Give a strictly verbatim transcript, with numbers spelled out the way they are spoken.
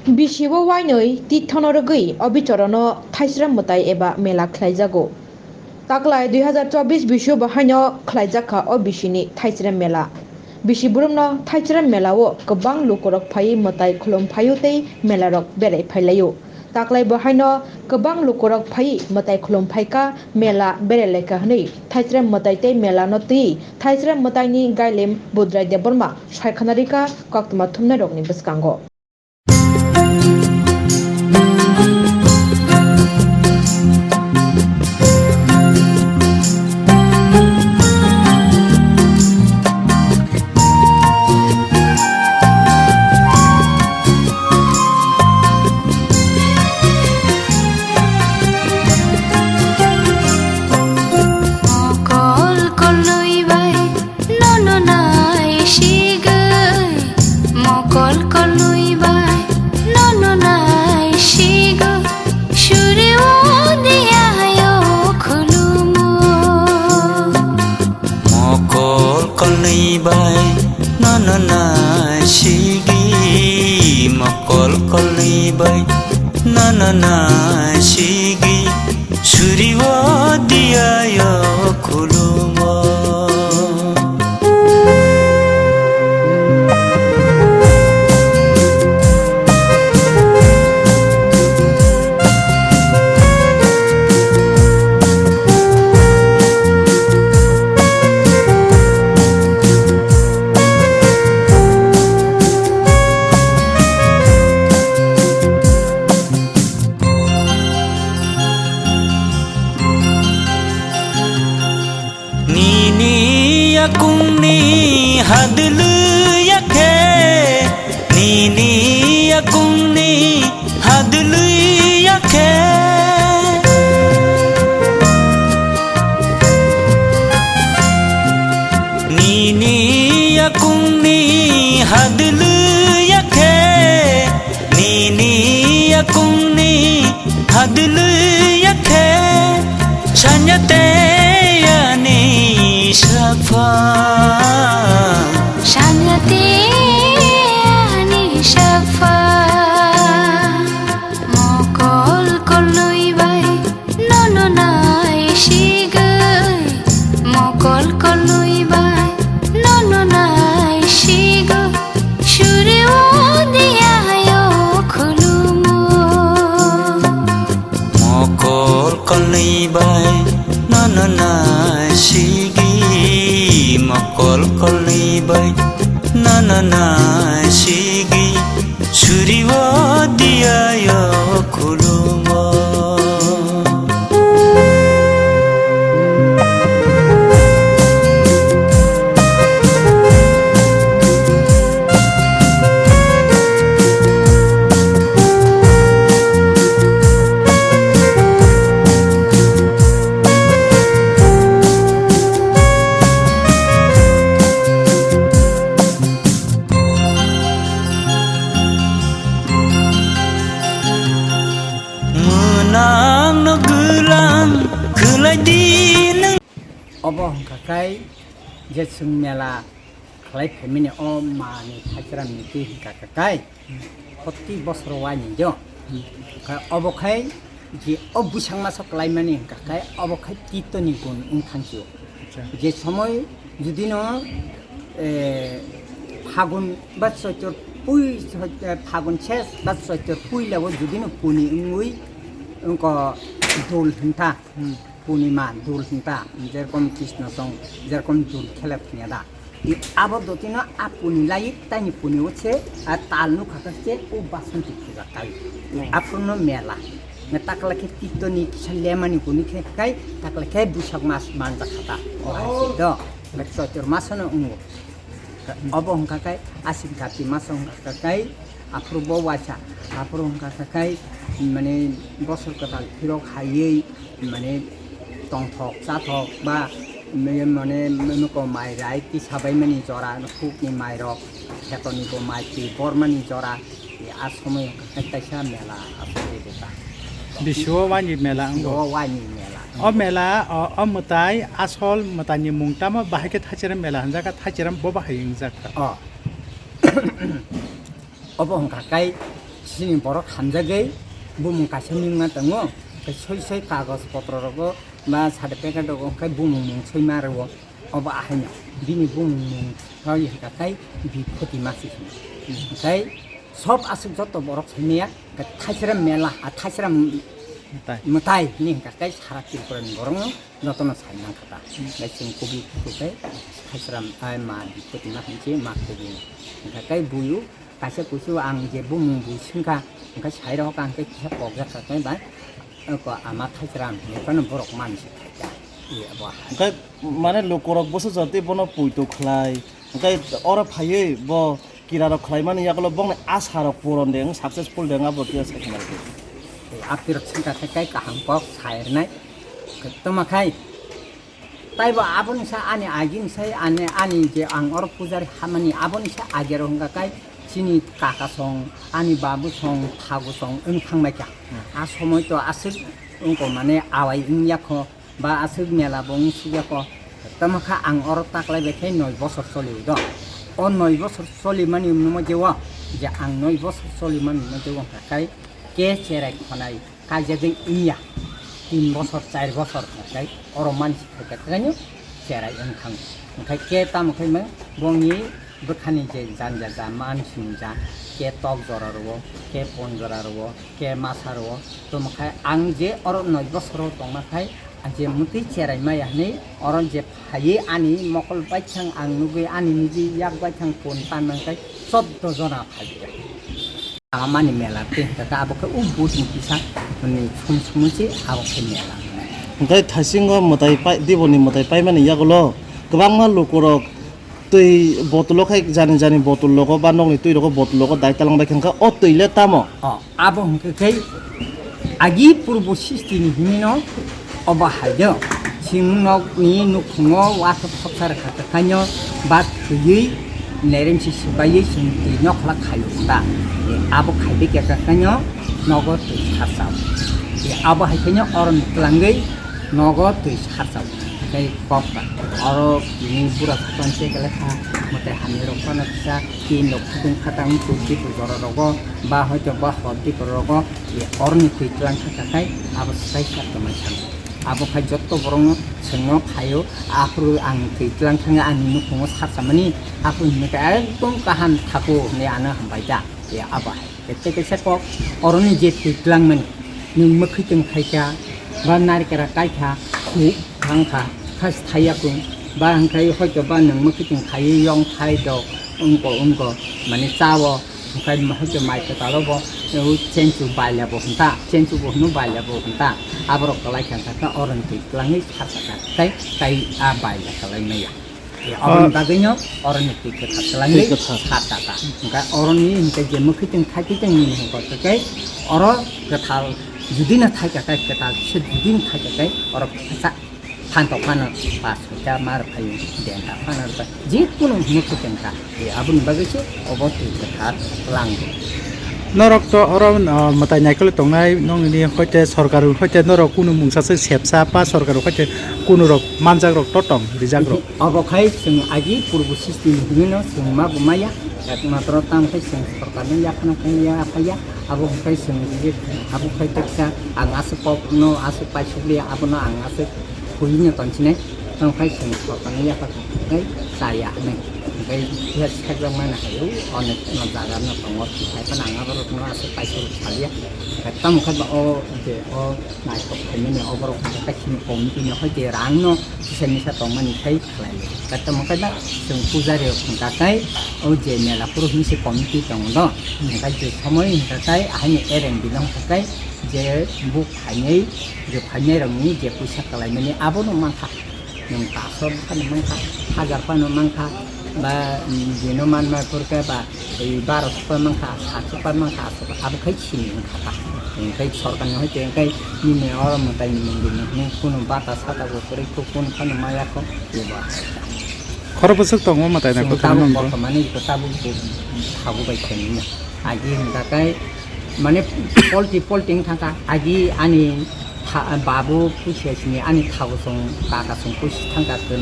Bisi o wainwi tithano rwgwi o bichorono Thaichram mwtai eba mela khlaijago. Taklai dui hazar chobbish bisi o bo haino khlaijakha o bisini Thaichram mela. Bisi burumno Thaichram mela o kwbang lukurok phaiwi mwtai khulum phaio tei melarok berai phailaio. Taklai bo haino kwbang lukurok phaiwi mwtai khulum phaikha, mela berai laikha hwnwi Thaichram mwtai tei melano twiwi Thaichram mwtaini gailim Budrai Debbarma saikhana rikha koktwma thumnairokni bwskango. Mokol kolwi bai nono nai sigwi, mokol kolwi bai nono nai sigwi, suri o diya yo khulumo. Mokol kolwi bai nono nai sigwi, mokol kolwi bai nono nai sigwi, suri o diya yo khulumo. Nini yakungni hadwlwi yakhe, nini yakungni hadwlwi yakhe. Nini yakungni hadwlwi yakhe, nini yakungni hadwlwi yakhe, sanya te ani sapha. Sanya te ani sapha. Mokol kolwi bai nono nai sigwi, mokol kolwi bai nono nai sigwi, suri o diya yo khulumo. Mokol kolwi bai nono nai sigwi, mokol kolwi bai nono nai sigwi, suri o diya yo khulumo. Mwnang no gwilang khwlai di nwng. Obo hwnkha khe je chwng mela khlai phaimani o mani Thaichram ni twi hwnkha khe kai, hmm, proti bosor waini jo. Hmm. Khe obo khai je o bwsang masa kwlaimani hwnkha khe obo khai tito ni gun wng thang sio. Acha. Je somoy judi no, eh, Phagun ba Choitor pui, eh, Phagun ses ba Choitor puila o judi no puni wngwi wngko dol hwnkha. Hmm. Purnima dul hinta, jerokom Krishna song, jerokom dul khelep hinya da. I abo dotino a puni lai, tani puni o se, a tal nukha kha se, o basanti puja kai. Hmm. Aphuru no mela. Na takla khe tito ni kisa lemani kuni khe kai, takla khe busak mas manja khata. O hai se do. Na Choitor mas no ungo. Obo hwnkha khe Asin Kati mas wngkha khe, aphuru bo waisa, aphuru hwnkha khe, mane, bosor kwtal phirok haiwi, mane, tongthok chathok ba, mane, mane, mane, ko mai rai tisa baimani jora, khukni mairok, khetoni bo mai twi bormani jora, a somoy hwnkha khe kaisa mela aswk rwkha. Bisi o waini mela wngo? O waini mela. O mela, o, o mwtai, asol mwtaini mung tamo bahai khe Thaicheram mela hwnjakha, Thaicheram bo bahai wngjakha? O. Obo hwnkha khe Chini borok hamjagwi bumung kaisa mingma tongo, hwnkhe soi soi kagoj potro rogo ba certificate rogo hwnkhe bumung mung soima rwo. Obo ahaino bini bumung mung rwi hwnkha khe Biphoti Masi hino. Hwnkhe sob aswk joto borok saimaya hwnkhe Thaisram mela, a Thaisram Mwtai. Mwtai hini hwnkha khe sara Tripura ni borokno jotono sai mankha ta. Hwnkhe chwng kubui kusu khe Thaisram ai ma Biphoti Masi hinse ma kubui. Hwnkha khe buiu kaisa kusu ang je bumung bui swngkha, hwnkhe sai rok ang khe kisa kokjak kha khe bai, ko ama Thaisram hinwi phano borok mansi khaikha. Abo hai. Hwnkhe mane lukurok bwsajak tei bono poito khlai, hwnkhe oro phaiwi bo kirarok khlaimani yagulo bongni asarok puron de wng successful de wng abo khe sai khna rwdi. Tei apirok swngkha khe kai kaham kok sai rwnai. Tongma khai. Taibo aboni sa ani agini sai ani, ani je ang oro pujari hamani aboni sa agero hwnkha kai chini kaka song, ani babu song, phagu song wng thangbai kha. Hmm. A somoi to aswk wngko mane awai wngya kho, ba aswk mela bo wng sukya kho. Tamo kha ang oro taklai bai khe noi bosor choli do. O noi bosor choli mani wngmo je o, je ang noi bosor choli mani wngmo je o hwnkha kai ke cherai khonai. Kaijagwi wngya, tin bosor, char bosor hwnkhe oro mansi khaikha khaino cherai wng thango. Hwnkhe khe tamo khe meng bongni bwkhani je janja ja mansi ja, khe tok jora rwo, khe pon jora rwo, khe masa rwo, tamo khai ang je oro noi bosoro tongma khai je mwtwi cherai maya hwnwi oro je phaiwi ani mokol baithang ang nugwi ani niji yak baithang pon pan nang khai choddo jona phaiwi. Amani mela tei hwnkha khe abo khe o bujni kisa hwnwi sum sumwi se abo khe mela hwnwi. Hwnkhe thaisingo mwtai pai, diboni mwtai paimani yagulo kwbangma lukurok twi botolo khai jani jani botol rogo ba nokni twi rogo botol rogo dai talang bai khe hwnkha o twi le tamo? O, abo hwnkhe khe agi purbo srishti ni himino. Obo hai do, chwng nokni nukhungo uathuk khopsa rwkha kwkhaino ba thwiwi neremsi swbaiwi chwng twi nokhola khaio hwnba. E, abo khaibai khe kwkhaino nogo twi sarsao. E, abo hai khaino oroni twlangwi nogo twi sarsao. Tei kok ba oro tini bura sapan se kele kha, mwtai hamya rok phano kisa tin rok khudung khatang twi twi jora rogo ba hoito ba hor twi rogo. E, oroni twi twlang kha kha khai abo sai sa tongmani sano. Abo khai jotto borokno chwngno phaio, aphuru ang twi twlang thangwi ani nukhungo sarsamani, aphuru hinwi khe ekdom kaham thaku hinwi ano hambai da. E, abo hai. Tei kaisa kok, oroni je twi twlangmani, nwng mwkhwtwng khaikha, ba narikra kaikha, khuk thangkha, kha sthaiya kung, ba hwnkhe hoito ba nwng mwkhwtwng khaiwi yong thai dok, wngko wngko, mane chao, hwnkhe hoito mai kwtalo bo, o chenchu baila bo hwnta, chenchu bo hwno baila bo hwnta, aborok kwlai kha kha oroni twi twlangwi kha kha kha, tei tai a baila kwlai maya. E, aboni bagwino oroni twi kwthar twlangwi twi kwthar. Sa tata. Hwnkhe oroni hwnkhe je mwkhwtwng thaitwtwng nini hwnkhe tei oro kwthar judino thaika khe kwthar se judino thaika khe oro kisa phantok phano pas kha mar phai denta phano rwkha jikunu mwkhwtwng kha. E, aboni bagwi se obo twi kwthar twlango. Norok to oro, uh, mwtai naikolwi tongnai nokni hoite sorkar hoite norok kunu mungsa se sepsa pa sorkar hoite kunu rok manjak rok totom rijak rok. Obo khai chwng agi purbo srishti ni hwnwi no chwng ma bo maya, ekmatro tamo khai chwng sorkar ni yaphano khai ya phaiya, abo khai chwng abo khai teksa ang aswk kok no aswk paisuk liya abono ang aswk huino tonchinai, tamo khai chwng sorkar ni yaphano khai chaya hwnwi khai ya sajak mano hai o onek no jaga no tongo hai phano ang abo rok no aswk paisuk saliya, tamo khai ba o je o naithok khaimani oborok khai chini committee ni hoi je rang no kisa misa tongmani khai. Khlai. Kaisa mokhe da chwng pujari rok hwnka khe o je mela phuru hinwi se committee tongo do. Hwnka je somoi hwnka khe ahaini ereng bilang hwnka khe je buk phainai, je phainai rokni je puisa kwlaimani abono mankha. Nwng paanch sho phano mankha, hajar phano mankha, ba, mm, bino manma phuru khe ba, tei baro sho phano mankha, saat sho phano mankha, abo khai sini wngkha ta. Hwnkhai sorkarni hoi tei hwnkhai nini oro mwtaini mondirni hwnwi kunu bata sata bo kwrwi kho, kunu phano maya kho. Khoro bwswk tongo mwtai nai chwng kothoma tabuk nangbo. Bortomani tabuk bo thabu bai khainwi. Agi hwnka khe mane polti polti wng thangkha. Agi ani tha-, babu puisa sini ani thabu song kaka song puisi thangkha khe